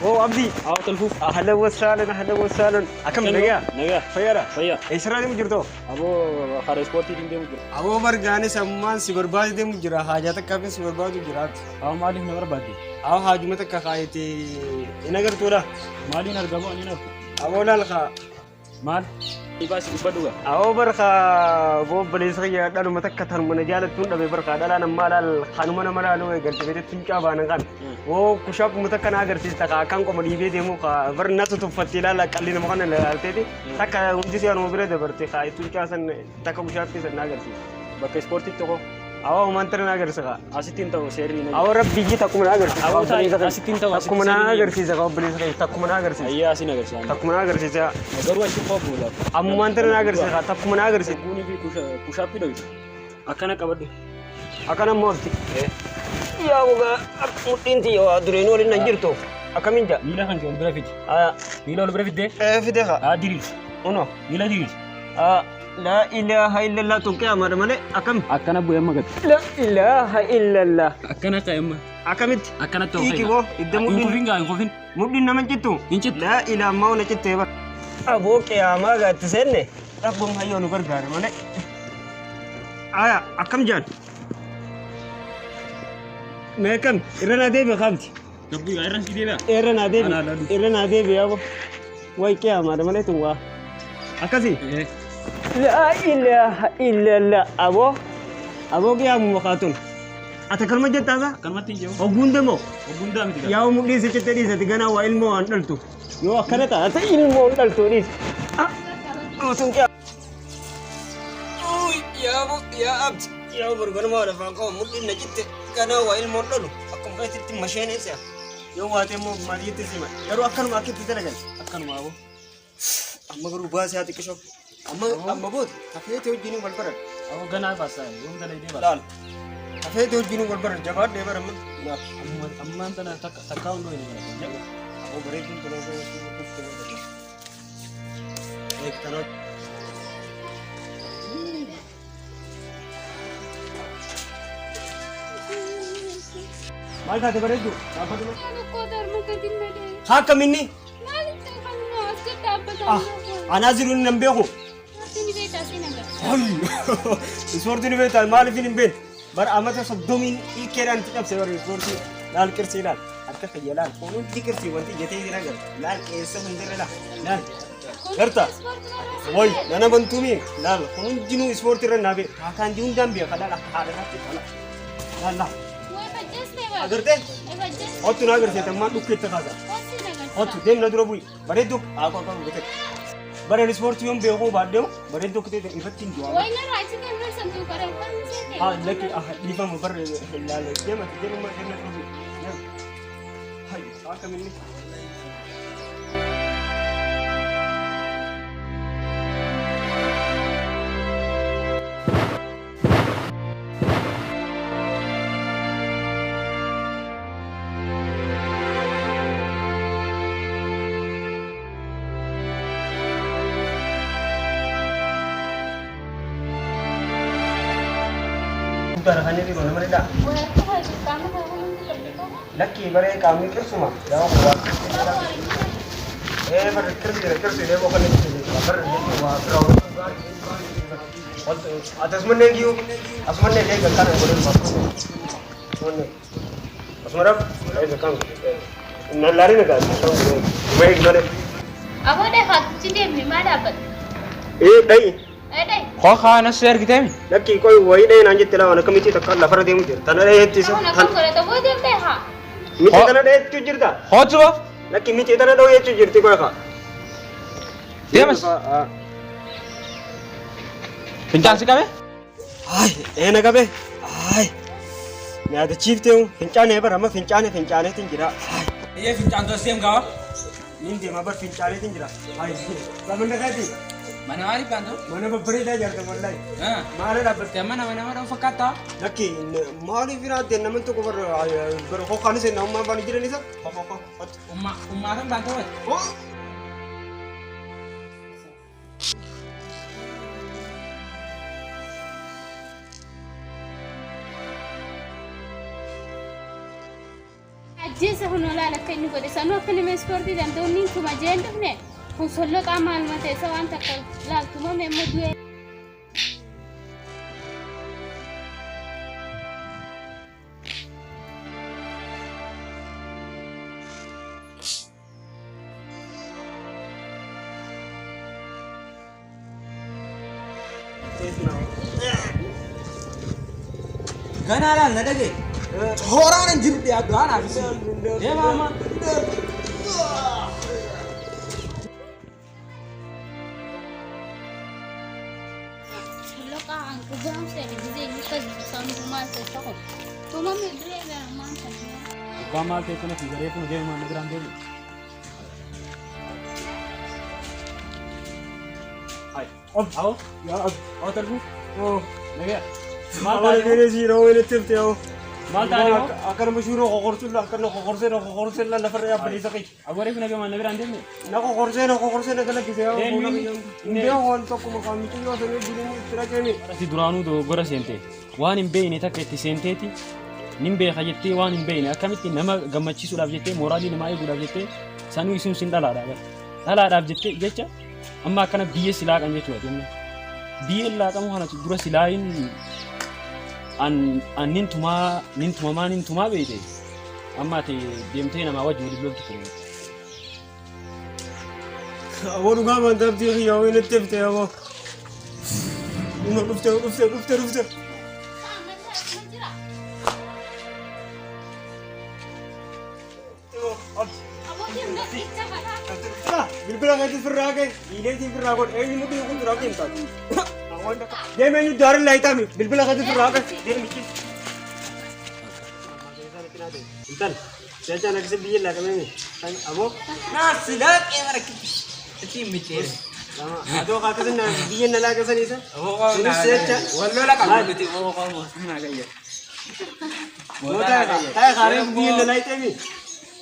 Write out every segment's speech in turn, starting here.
Oo Abdii. Haa tolfuuf. Ahlan wasaalan, ahlan wasaalan. Akkam nagaa? Nagaa. Fayyaadha? Fayyaa. Eessarraa deemu jirtu? Aboo karaa ispoortiitiin deemu jira. Aboo bargaanis ammaan si barbaadu deemu jira. Haajaa takkaafin si barbaadu jira. Haa maaliif na barbaadde? Aboo haajuma takka kaayete hin agartuudha. Maaliin argamu ani hin argu? Aboo laal kaa. Maal? Dhiibaa si dubbadhu gaa. Aboo barkaa obboleessa kiyya dhaluma takka tanuma na jaalattuun dhabe barkaa dhalaan ammaa laal kanuma nama laaluu eegalte beekte tuncaa baanan kan. Oo kushaapuma takka na agarsiista kaa akkan qoma dhiibee deemu kaa bar natu tuffattee laala qalli nama kana laalteeti takka hundi si anuma bira dabarte kaa tuncaa san takka kushaappii san na agarsiista. Bakka ispoortiitti tokko Awwa humantara na agarsiisa kaa. Asitti hin ta'u seerri na. Awwa rabbi ijji takkuma na agarsiisa. Awwa taa'i, asitti hin ta'u, asitti Takkuma na seerri ni- agarsiisa kaa obboleessa kiyya takkuma na agarsiisa. Ayyaa asin agarsiisa. Takkuma na agarsiisa. Garuu achi koo booda. Ammumaan tana na agarsiisa kaa takkuma na agarsiisa. Guunii fi kushaappii dhawite. Akkana qabadhu. Akkana moofti. Yaa gogaa akka mudhiin tiyya waa dureen waliin nan jirtu. Akkamiin jaa? Miila kan kee ol bira fidi. Miila ol bira fiddee. Ee fide kaa. Haa diriirsi. Uno. Miila diriirsi. Laa ilaaha illallah tun qiyaamaadha malee akkam? Akkana bu'ee amma gad. Laa ilaaha illallah. Akkana ka'e amma. Akkamitti? Akkanatti ol Hiiki ka'e. boo idda Hin mudhiin kufin gaa hin kufin. mudhiin nama hin cittu. Hin cittu. Laa ilaaha ammaa ona cittee bara. Aboo qiyaamaa gaatti seenne rabbuun hayyoo nu gargaare malee. Aya akkam jaan? Mee akkam irra naa deebi'a kaabdi. Gabbuu gaa irra si deebi'a. Irra naa deebi'a. Ana lalu. Irra naa deebi'a aboo. Way qiyaamaadha malee tun waa. Akkasii. Laa ilaaha illallah aboo aboo qiyaamuma kaatun. Ati akkanuma jettaasa? Akkanumatti hin jiru. Ogguun demoo? Ogguun daa miti gaa. Yaa mudhii si cittee dhiisati ganaa waa ilmoo waan dhaltu. Yoo akkana taate ilmoo hin dhaltu dhiisi. Tun qiyaa. Yaa yaa abdi yaa barganuma lafaan qabu mudhiin na citte ganaa waa ilmoo hin dhalu akkuma keetitti masheenee si'a. Yoo waatee immoo maaliitti sima garuu akkanuma akkitti dalagan akkanuma aboo. Amma garuu baasii haa xiqqishoo. Amma amma booda hafeetee wajjin wal baran. Aboo ganaa baasaa yoom dalaydee baasa. Laal. Hafeetee wajjin wal baran jabaadhee bara amma. Laal. Ammaan tana takka takkaa hundoo hin baratu. Aboo bareeduun toloo dhufte. Eegtanoo. Maal taate bareedduu? Dhaabbatu. Haa akkaminni? Anaa jiru inni nan beeku. Ispoortii ni beektaa maaliif hin beekne? Bara amata 30 ilkeedhaan itti cabse bara ispoortii. Laal qirsii laal. Harka kiyya laal. Kun hundi qirsii wanti ijatee jira gara. Laal eessa hundirra laal. Laal. Garta. Way nana bantuumi laal kun hundinuu ispoortii irra naa beeku. Kaakaandii hundaan beeka laal akka haadha isaatti laal. Laal laal. Agartee? Ottu na agarsiifte ammaan dhukkeetti kaasa. Ottu deem na dura bu'i. Bareedduu haa qofa qofa. Bara ispoortii yoon beekuu baadheewu bareedduu akka ta'e ifatti hin du'aa. Haa lakki dhiifama bara ilaala deema deema deema dura bu'i. Deema. Hayyu akkamitti? Guddaadha kan inni nama dha. Lakki baree qaamni qirsuma. Yaa waa. Ee barre qirsi jira qirsi deemu kan inni jira barre jechuun waa bira Ati asumallee giyu asumallee eega kana godhan asumallee asuma raf eega kan nallaarii nagaa eegi malee. Aboo dhahaatti deemne maa dhaabbata? Ee dhayi. Ee dhayi. Koo kaana si argiteemi? Lakki qoy wayii dhayi naan jette laa waan akkamitti takka lafarra deemu jira. Tana dhayeetti isa. Kun akkam godhata boo deemtee haa? Miti tana dhayeetti jirta. Hootu boo? Lakki miti tana dhayeetti jirti qoy kaa. Deemas. Fincaan si qabe? Ay, ee na qabe. Ay. Nyaatachiifteewu fincaanee bara amma fincaanee fincaaneetiin jira. Ay. Iyyee fincaan tos deem gaawa. Nin deema bar fincaaneetiin jira. Ay. Mana keeti. Mana maaliif baantu? Mana babbareedaa ijaarte wallahi. Maala dhaabbatte? Mana mana mana fakkaata. Lakki maaliif irraa namni tokko bar bar hokkaanis namummaa afaan jiran isa. Hokko hokko. Ummaa ummaa kan baantu wayi. Oh. Ajjeesa kun olaal akka inni godhe sanuu akka nama ispoortii danda'u inni tuma jeen dhufne kun solloqaa maaluma ta'e isa waan takka laaltumame immoo du'e. Ganaa laal na dhagaye. Tooraan hin jiru dhiyaatu haa naaf. Deema amma. Solloqaa hanqugaan seene gisee inni akkas sammuu maal ta'e ta'u. Tumame du'e maal ta'e. Abbaan maal ta'e kana fiigaree kun deemu mana biraan deemu. Ob. Awo, Yaa ab. awo talbu. Oh. Nagaya. Maal Maal taate taate siiroo wayna tifte yoo. Maal taate hoo? Akkana suuroo qoqorsulla akkana qoqorsee na qoqorsee la lafarra yaabbanii saqi. Awaree kun nagaya mana biraan deemne. Na qoqorsee na qoqorsee na galakkise yaa. Eenyu? Hundee waan tokko maqaa miiccoo sanii jireenya itti dhaqeemi. Ati duraanuu dogoggora seente waan hin beekne takka itti seenteeti nin beeka jettee waan hin beekne akkamitti nama gammachiisuudhaaf jettee mooraalii namaa eeguudhaaf jettee sanuu isin sin dhalaadha bara. Dhalaadhaaf jettee jecha amma akkana biyya silaaqan jechuudha jenne. Biyyeen laaqamu kana dura silaayin an an nin tumaa nin tumamaa nin tumaa beekte amma ati deemtee namaa wajji waliin loltu ture. Aboo dhugaa amantaa abdii kiyyaa wayna tifte aboo. Dhufte dhufte dhufte dhufte. Bilbila keetti firraa kee dhiileetiin firraa godhe eenyu mudhii kun duraa deemtaa. Deemee eenyu daarin laayitaami bilbila keetti firraa kee deemichi. Intal seechaan akkasii biyya laaqamee aboo Naa silaaqee mara ittiin micciire. adoo akkasii biyya na laaqasan isa. Sunis seecha. Wallola qabna nuti qomoo naa gayya. Moota taa'ee kaaree biyya na laayiteemi.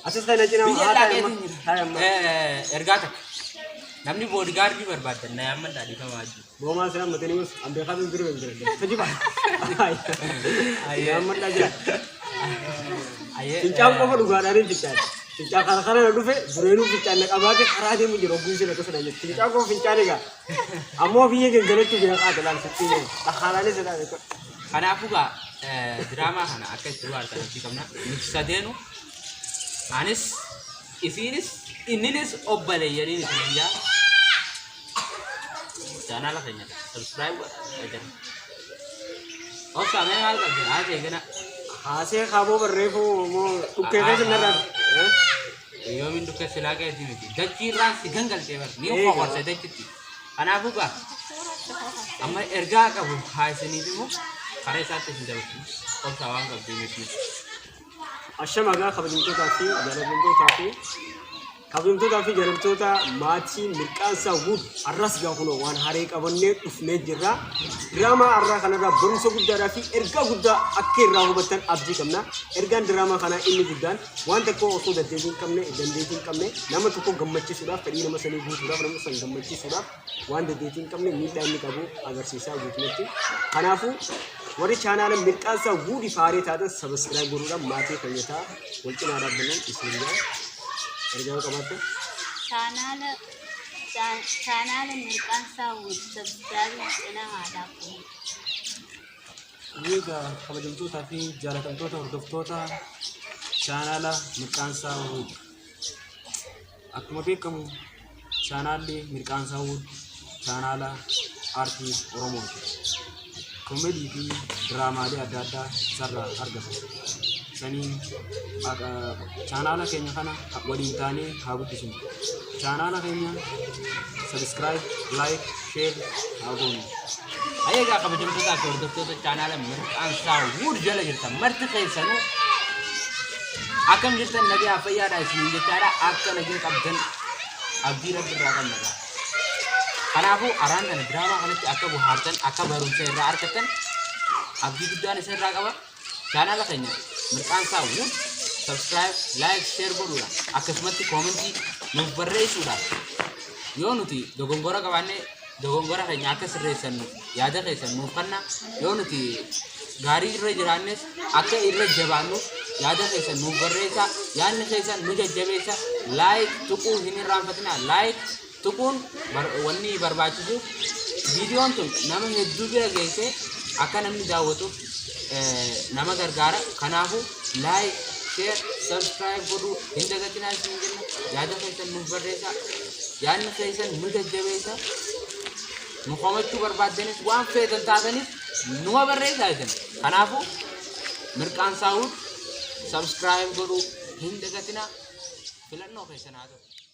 Asis kana cinaa Biyya haa taa'e laaqeetiin amma. Taa'e amma. jira. Ergaa takka. Namni boodigaardii barbaaddan na yaamman dhaadhifamaa jiru. Boomaa sira matanii mus an beekaa sun dura hin jiran. Tajiba. Yaammadhaa jira. Fincaan qofa dhugaadhaan hin fincaan. Fincaan kana kana na dhufe dureenuu fincaan na qabaate karaa deemu jira oguu isin akkasuma jetti. Fincaan qofa fincaan egaa. Ammoo biyya gangalachuu bira qaata laal sittii jira. Dhakaalaanis ilaale. Kanaafuu gaa diraamaa kana akka itti hubaatan abdii qabna. Nuti sadeenu anis isiinis inninis obboleeyyaniin isin jaa. Chaanaala keenya subscribe godhaa. Obsa mee maal qabdi? Haa ta'e gana. Haasee kaaboo barreeffuu moo dhukkee keessa narraa. Yoomiin dhukkee silaa keetii miti. Dachii irraan si gangaltee bar. Ni qoqorse dachitti. Kanaafuu gaa amma ergaa qabu haa isiniif immoo karaa isaatti isin dabarsu. Obsa waan qabdi miti. Ashama gaa kabajamtootaa fi jaallatamtootaa fi kabajamtootaa fi jaallatamtoota maatii mirqaansaa guud arras gaa kunoo waan haree qabannee dhufnee jirra. Diraamaa arraa kanarraa barumsa guddaadhaa fi ergaa guddaa akka irraa hubattan abdii qabna. Ergaan diraamaa kanaa inni guddaan waan tokko osoo dandeettii hin qabne dandeettii hin qabne nama tokko gammachiisuudhaaf fedhii nama sanii guutuudhaaf nama san gammachiisuudhaaf waan dandeettii hin qabne miidhaa inni qabu agarsiisaa guutumatti. Kanaafuu warri chaanaala mirqaansaa guudii faaree taatan subscribe godhuudhaan maatii keenya ta'a wal cinaa dhaabbannuun isin jaa. Ergaa yoo qabaatte. Chaanaala chaanaala mirqaansaa wud subscribe cinaa haa dhaabbannu. Egaa kabajamtootaa fi jaalatamtoota hordoftoota chaanaala Mirqaansaa Wuud. Akkuma beekamu chaanaalli Mirqaansaa Wuud chaanaala aartii Oromooti. Koomedii fi diraamaalee adda addaa isarraa argatu. Saniin chaanaala keenya kana waliin taanee haa guddisnu. Chaanaala keenya subscribe, like, share haa goonu. Egaa kabajamtootaa fi hordoftoota chaanaala Mirqaansaa Wuud jala jirtan marti keessanuu akkam jirtan nagaa fayyaadha isiniin jechaadha akka nagaa qabdan abdii rabbi irraa qabna gaa. Kanaafuu araan kana diraamaa kanatti akka bohaartan akka barumsa irraa argattan abdii guddaan isin irraa qaba. Chaanaala keenya Mirqaansaa Wuud subscribe, like, share godhuudha. Akkasumatti koomentii nuuf barreessuudhaan yoo nuti dogongora qabaanne dogongora keenya akka sirreessannu yaada keessan nuuf kenna. Yoo nuti gaarii irra jiraannes akka irra jabaannuuf Yaada keessan nuuf barreessaa. Yaadni keessan nu jajjabeessa. Like tuquu hin irraanfatinaa. Like tuquun wanni barbaachisuuf viidiyoon tun nama hedduu bira geessee akka namni daawwatuuf nama gargaara. Kanaafuu like, share, subscribe godhuu hin dagatinaa isin jenna. Yaada keessan nuuf barreessaa. Yaadni keessan nu jajjabeessa. Nu komachuu barbaaddanis waan feetan taatanis numa barreessaa isin. Kanaafuu Mirqaan Saawud subscribe godhuu hin dagatinaa. Filannoo keessan haa ta'u.